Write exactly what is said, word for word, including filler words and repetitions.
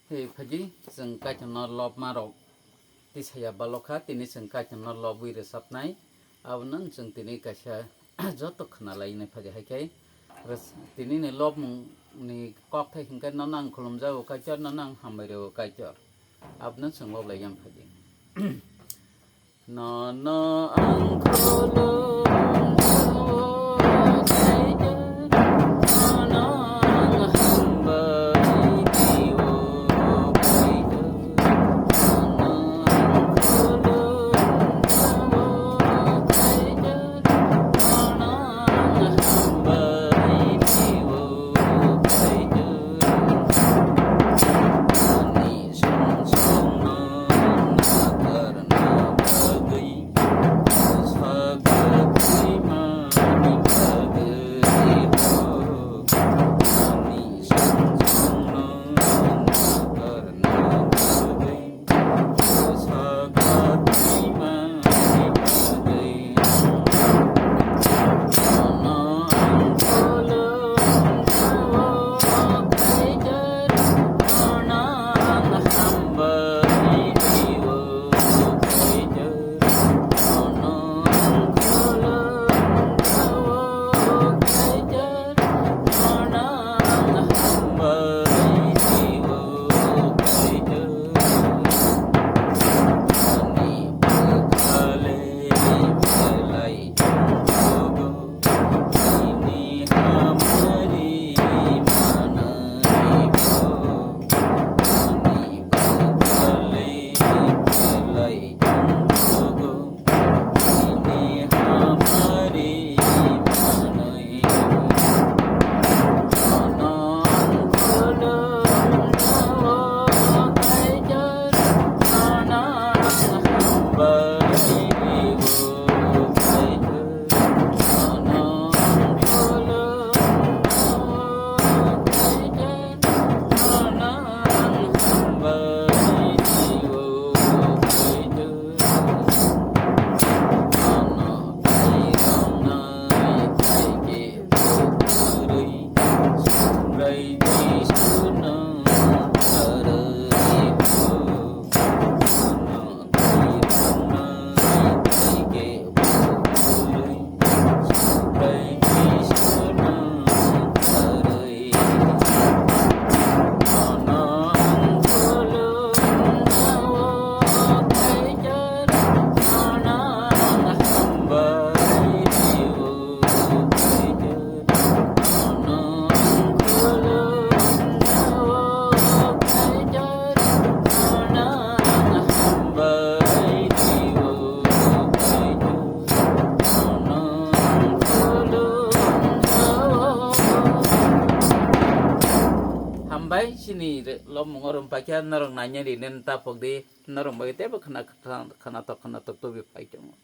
Hey, phaidi, chwng Kaitorno lobma rok tisaya balokha, tini chwng Kaitorno lobwi rwchapnai. Abono chwng tini kaisa joto khwnalainai phaidi hai khe. Rwch-, tinini lobmungni kokthai hinkhe nono ang khulumjago Kaitor, nono ang hambai rwo Kaitor. Abono chwng loblaiya phaidi. Nono ang khulumjago Kaitor, nono ang hambai rwo Kaitor, nono ang khulumjago Kaitor, nono ang hambai rwo Kaitor. Hambai chini re-, lobmungo rwmpaikha norok nainani rinen tapok di, norok bai teibo khna-, khna-, khnatok khnatok tubui phai tongo.